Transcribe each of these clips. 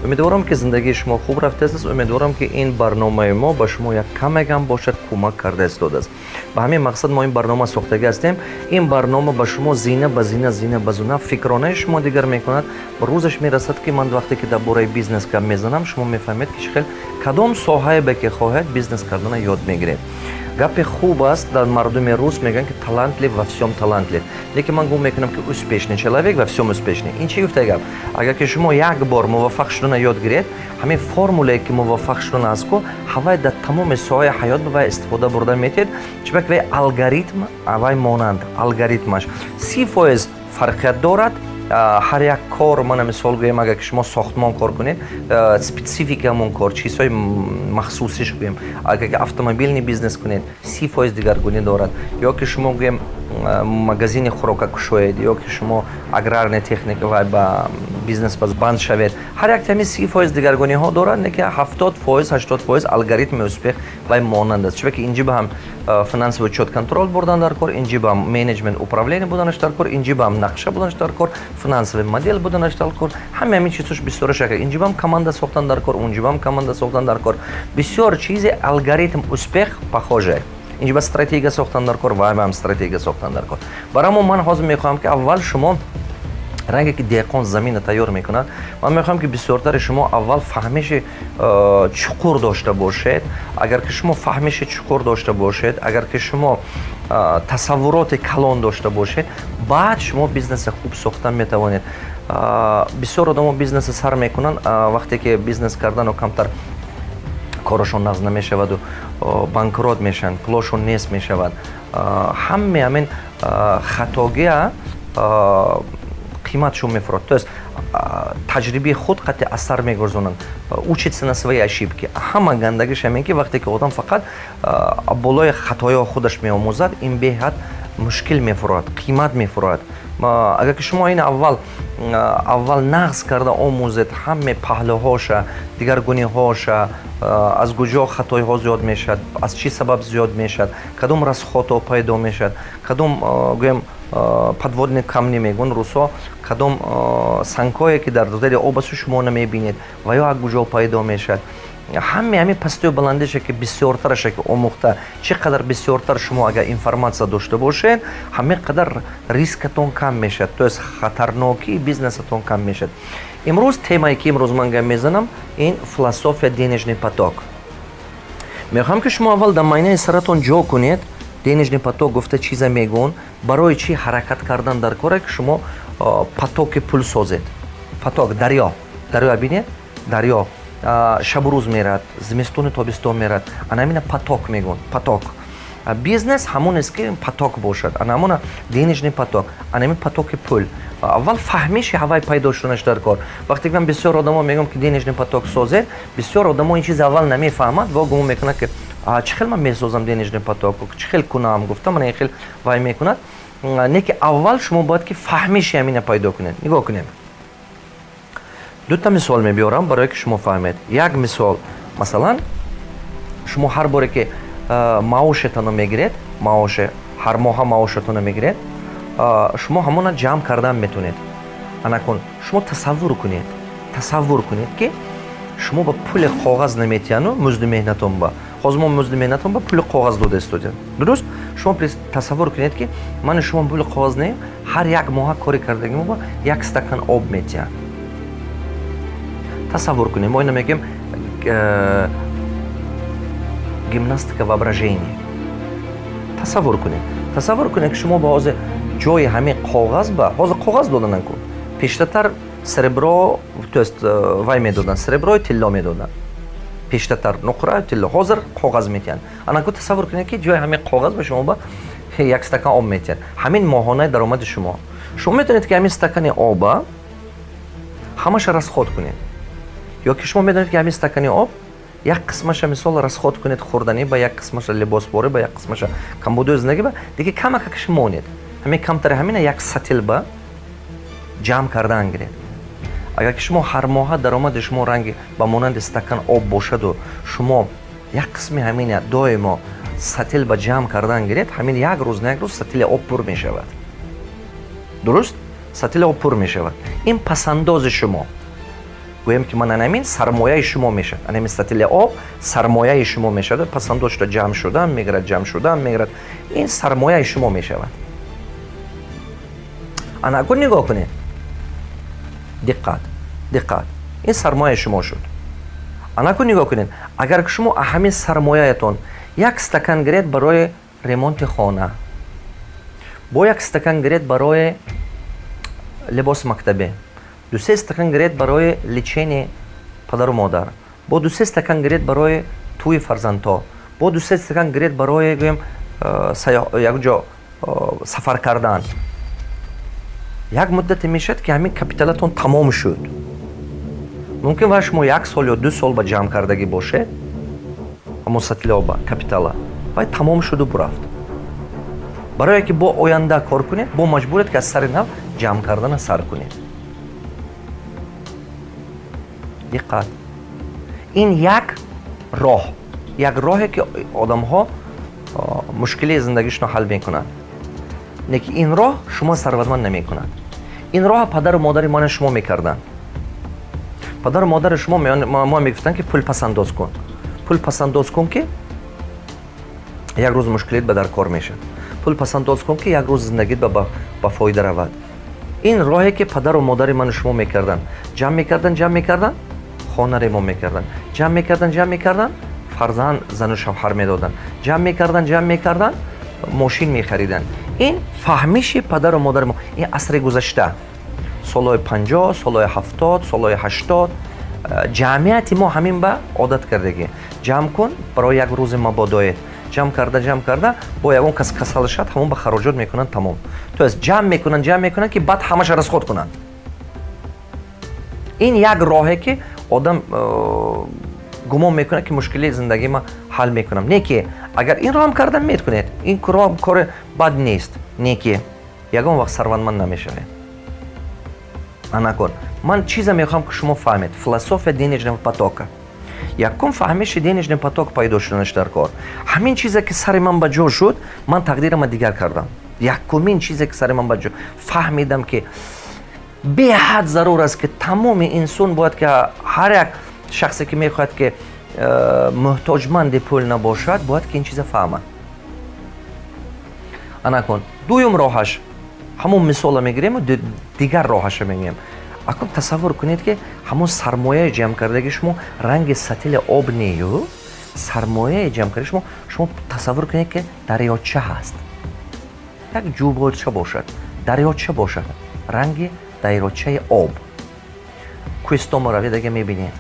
Умедворам, ки зиндагии шумо хуб рафтааст. Умедворам, ки ин барномаи мо ба шумо як камегам бошад, кӯмак карда истодааст. Ба ҳамин мақсад мо ин барнома сохтагӣ ҳастем. Ин барнома ба шумо зина ба зина, зина ба зина фикронаи шумо дигар мекунад. Рӯзаш мерасад, ки ман вақте ки дар бораи бизнес гап мезанам, шумо мефаҳмед, ки чӣ хел, кадом соҳае ба ки хоҳед, бизнес кардана ёд мегиред. Гапи хуб аст, дар мардуми рус мегӯянд, ки талантлив во всем талантлив. Лекин ман гум мекунам, ки успешный человек во всем успешный. Ин чӣ гуфта гап? Агар ки шумо як бор муваффақ шудана ёд гиред, ҳамин формулае, ки муваффақ шудан аст ку, ҳавай дар тамоми соҳаи ҳаёт ба вай истифода бурда метиҳед. Чунки вай алгоритм, вай монанд алгоритмаш 30% фарқият дорад ҳар як кор. Мана, мисол гӯем, агар ки шумо сохтмон кор кунед, специфика ҳамон кор, чизҳои махсусиш гӯем. Агар ки автомобильный бизнес кунед, 30% дигаргунӣ дорад. Ё ки шумо, гӯем, магазини хӯрока кушоед, ё ки шумо аграрная техника вай ба бизнес банд шавед, ҳар як ҳамин 30% дигаргуниҳо дорад, не ки 70%, 80% алгоритми успех вай монанд аст. Чунки инҷи ба ҳам финансовый учет, контроль бурдан дар кор, инҷи ба ҳам менеҷмент, управление буданаш дар кор, инҷи ба ҳам нақша буданаш дар кор, финансовый модель буданаш дар кор. Ҳама ҳамин чизош бисёр шакл. Инҷи ба ҳам команда сохтан дар кор, унҷи ба ҳам команда сохтан дар кор. Бисёр чизи алгоритм успех похожий. Инҷи ба стратегия сохтан дар кор, вай ба ҳам стратегия сохтан дар кор. Барои мо ман ҳозир мехоҳам, ки аввал шумо, ранге ки деҳқон замина тайёр мекунад, ман мехоҳам, ки бисёртари шумо аввал фаҳмиши чуқур дошта бошед. Агар ки шумо фаҳмиши чуқур дошта бошед, агар ки шумо тасаввуроти калон дошта бошед, баъд шумо бизнеси хуб сохтан метавонед. Бисёр одамо бизнеса сар мекунанд, вақте ки бизнес кардану камтар корашон нағз намешаваду банкрот мешаванд, пулошон нест мешавад. Ҳаме ҳамин хатогия қиматшон мефурод, то есть таҷрибаи худ қатъи асар мегузоранд, учиться на свои ошибки. Ҳама гандагиш ҳамин, ки вақте ки одам фақат болои хатоё худаш меомӯзад, ин беҳад мушкил мефурод, қимат мефурод. Агар ки шумо ин аввал нағз карда омӯзед, ҳаме паҳлӯҳоша, дигаргуниҳоша, аз куҷо хатоиҳо зиёд мешавад, аз чӣ сабаб зиёд мешавад, кадом расходҳо пайдо мешавад, кадом, гӯем, подводные камни мегӯн русо, кадом сангҳое, ки дар зери об асту шумо намебинед, ва ё аз куҷо пайдо мешавад, ҳаме ҳамин пастию баландиша, ки бисёртараша ки омӯхта, чӣ қадар бисёртар шумо агар информация дошта бошед, ҳамин қадар рискатон кам мешавад, то есть хатарнокии бизнесатон кам мешавад. Имрӯз темае, ки имрӯз ман гап мезанам, ин философия денежный поток. Мехоҳам, ки шумо аввал дар майнаи саратон ҷо кунед, денежный поток гуфта чиза мегӯн, барои чӣ ҳаракат кардан дар коре, ки шумо потоки пул созед. Поток, дарё, дарё бинед, дарё шабу рӯз мерад, зимистону тобистон мерад. Ана ҳамина поток мегӯн. Поток бизнес ҳамон аст, ки поток бошад. Ана ҳамона денежный поток, ана ҳамин потоки пул. Аввал фаҳмиши ҳавай пайдо шуданаш дар кор. Вақте ки ман бисёр одамо мегӯям, ки денежный поток созед, бисёр одамо ин чиз аввал намефаҳмад ва гумон мекунад, ки чӣ хел ман месозам денежный поток, чӣ хел кунам гуфта, мана ин хел вай мекунад. Не ки аввал шумо бояд ки фаҳмиши ҳамина пайдо кунед. Нигоҳ кунем, дута мисол мебиёрам, барое ки шумо фаҳмед. Як мисол: масалан, шумо ҳар боре ки маошетонро мегиред, маоше, ҳар моҳа маошатонро мегиред, шумо ҳамона ҷамъ кардан метавонед. Анакун шумо тасаввур кунед, ки шумо ба пули коғаз наметиҳану музди меҳнатон ба ҳозир мо музди меҳнатон ба пули коғаз дода истодем, дуруст? Шумо тасаввур кунед, ки мани шумо пули коғаз не, ҳар як моҳа кори кардагимо ба як стакан об метиҳанд. Тасаввур кунем, мо ина мегӯем гимнастика воображения. Тасаввур кунед, ки шумо ба ҳозир ҷои ҳамин коғаз, ба ҳозир коғаз доданан ку, пештатар серебро, то есть вай медоданд, сереброи тилло медоданд пештатар, нуқра, тилло, ҳозир коғаз метиҳанд. Анаку тасаввур кунед, ки ҷои ҳамин коғаз ба шумо ба як стакан об метиҳанд. Ҳамин моҳонаи даромади шумо. Шумо метавонед, ки ҳамин стакани оба ҳамаша расход кунед, ё ки шумо медонед, ки ҳамин стакани об як қисмаша, мисол, расход кунед хӯрданӣ ба, як қисмаша либосборӣ ба, як қисмаша камбудои зиндагӣ ба, дига камакакаш монед. Ҳамин камтари ҳамина як сатил ба ҷамъ кардан гиред. Агар ки шумо ҳар моҳа даромади шумо ранги ба монанди стакан об бошаду шумо як қисми ҳамина доимо сатил ба ҷамъ кардан гиред, ҳамин як рӯз на як рӯз сатили об пур мешавад. Дуруст, сатили об пур мешавад. Ин пасандози шумо. Гӯем, ки ман анамин сармояи шумо мешавад, анамин сатили об сармояи шумо мешавад. Пасандоз шуда, ҷамъ шуда мегирад, ҷамъ шуда мегирад, ин сармояи шумо мешавад. Ана акун нигоҳ кунед, диққат, диққат. Ин сармояи шумо шуд. Ана акун нигоҳ кунед: агар шумо ҳамин сармояятон як стакан гиред барои ремонти хона, бо як стакан гиред барои либоси мактабӣ, 2-се стакан гиред барои лечение падару модар, бо 2-се стакан гиред барои тӯи фарзандҳо, бо 2-се стакан гиред барои, гӯем, якҷо сафар кардан, як муддате мешавад, ки ҳамин капиталатон тамом шуд. Мумкин ва шумо як сол ё 2 сол ба ҷамъ кардагӣ бошед ҳамон сатили оба, капитала вай тамом шуду бурафт. Барое ки бо оянда кор кунед, бо маҷбуред, ки аз сари нав ҷамъ кардана сар кунед. Диққат, ин як роҳ, як роҳе, ки одамҳо мушкилии зиндагишонро ҳал мекунанд. Лекин ин роҳ шумо сарватманд намекунад. Ин роҳа падару модари мана шумо мекарданд. Падару модари шумо мо мегуфтанд, ки пул пасандоз кун, пул пасандоз кун, ки як рӯз мушкилит ба дар кор мешавад, пул пасандоз кун, ки як рӯз зиндагит ба фоида равад. Ин роҳе, ки падару модари ману шумо мекарданд: ҷамъ мекарданд, ҷамъ мекарданд, хона ремонт мекарданд, ҷамъ мекарданд, ҷамъ мекарданд, фарзанд, зану шавҳар медоданд, ҷамъ мекарданд, ҷамъ мекарданд, мошин мехариданд. Ин фаҳмиши падару модари мо, ин асри гузашта, солҳои 50, солҳои 70, солҳои 80, ҷамъияти мо ҳамин ба одат кардагӣ: ҷамъ кун барои як рӯзи мабодоед. Ҷамъ карда, ҷамъ карда, бо ягон кас касал шад, ҳамон ба хароҷот мекунанд, тамом. То есть ҷамъ мекунанд, ҷамъ мекунанд, ки баъд ҳамаша расход кунанд. Ин як роҳе, ки одам гумон мекунад, ки мушкилии зиндагии ма ҳал мекунам. Не ки агар ин роҳам кардан меткунед, ин роҳам кори бад нест, не ки ягон вақт сарватманд намешавед. Анакун ман чизе мехоҳам, ки шумо фаҳмед: философия денежного потока. Якум, фаҳмиши денежный поток пайдо шуданаш дар кор. Ҳамин чизе, ки сари ман ба ҷо шуд, ман тақдирама дигар кардам. Якумин чизе, ки сари ман ба ҷо, фаҳмидам, ки беҳад зарур аст, ки тамоми инсон бояд, ки ҳар як шахсе, ки мехоҳад, ки муҳтоҷманди пул набошад, бояд ки ин чиза фаҳмад. Анакун дуюм роҳаш, ҳамон мисола мегирему дигар роҳаша мегӯем. Акун тасаввур кунед, ки ҳамон сармояи ҷамъкардаги шумо ранги сатили об нею, сармояи ҷамъкардаги шумо, шумо тасаввур кунед, ки дарёча ҳаст, як ҷӯболча бошад, дарёча бошад, ранги дарёчаи об. Кӯҳистомо равед, ага мебинед,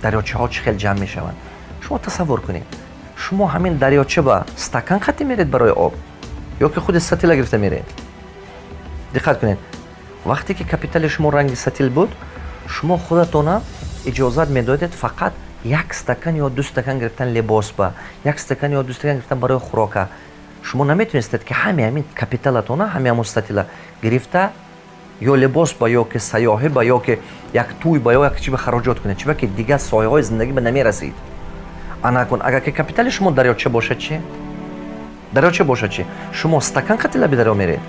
дарёчаҳо чӣ хел ҷамъ мешаванд. Шумо тасаввур кунед, шумо ҳамин дарёча ба стакан хатӣ меред барои об ё ки худи сатила гирифта меред? Диққат кунед: вақте ки капитали шумо ранги сатил буд, шумо худатона иҷозат медодед фақат як стакан ё ду стакан гирифтан либос ба, як стакан ё ду стакан гирифтан барои хӯрока. Шумо наметонистед, ки ҳами ҳамин капиталатона, ҳами ҳамон сатила гирифта ё либос ба, ё ки сайёҳӣ ба, ё ки як тӯй ба, ё як чи ба хароҷот кунед, чиба ки дигар соҳаҳои зиндагӣ ба намерасид. Анакун агар ки капитали шумо дарёча бошад чӣ? Дарёча бошад чӣ? Шумо стакан қати лаби дарё меред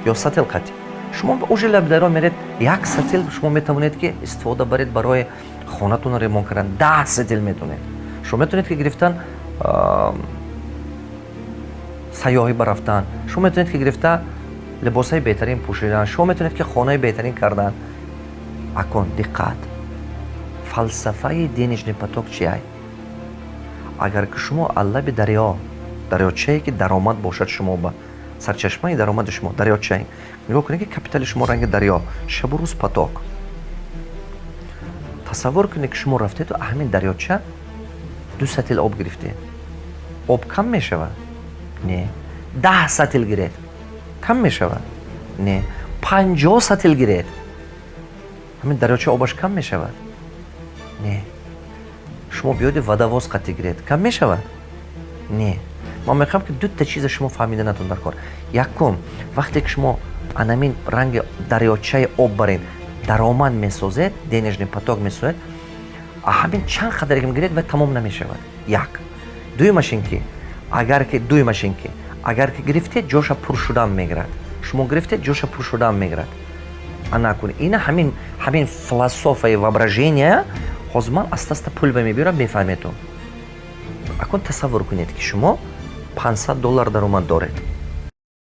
ё сатил қати? Шумо уже лаби дарё меред, як сатил шумо метавонед, ки истифода баред барои хонатонро ремонт кардан, 10 сатил метавонед. Шумо метавонед, ки гирифтан сайёҳӣ барафтан, шумо метавонед, ки гирифта либосҳои беҳтарин пӯшидан, шумо метавонед, ки хонаи беҳтарин кардан. Акун диққат: фалсафаи денежный поток чи ай? Агар ки шумо аз лаби дарё, дарёчае, ки даромад бошад, шумо ба сарчашмаи даромади шумо дарёчае, нигоҳ кунед, ки капитали шумо ранги дарё, шабу рӯз поток. Тасаввур кунед, ки шумо рафтеду ҳамин дарёча ду сатил об гирифтед. Об кам мешавад? Не. 10 сатил гиред, кам мешавад? Не. 50 сатил гиред, ҳамин дарёча обаш кам мешавад? Не. Шумо биёди водовоз қатӣ гиред, кам мешавад? Не. Ман мехоҳам, ки дута чиза шумо фаҳмида натон дар кор. Якум, вақте ки шумо анамин ранги дарёчаи об барин даромад месозед, денежный поток месозед, ҳамин чанд қадаре ки мегиред, вай тамом намешавад. Як. Дуюмаш ин ки агар ки, дуюмаш ин ки агар ки гирифтед, ҷоша пур шудан мегирад. Шумо гирифтед, ҷоша пур шудан мегирад. Ана кун, ина ҳамин философияи воображения. Ҳозир ман аста аста пул ба мебиёрам, мефаҳметон. Акун тасаввур кунед, ки шумо 500 доллар даромад доред.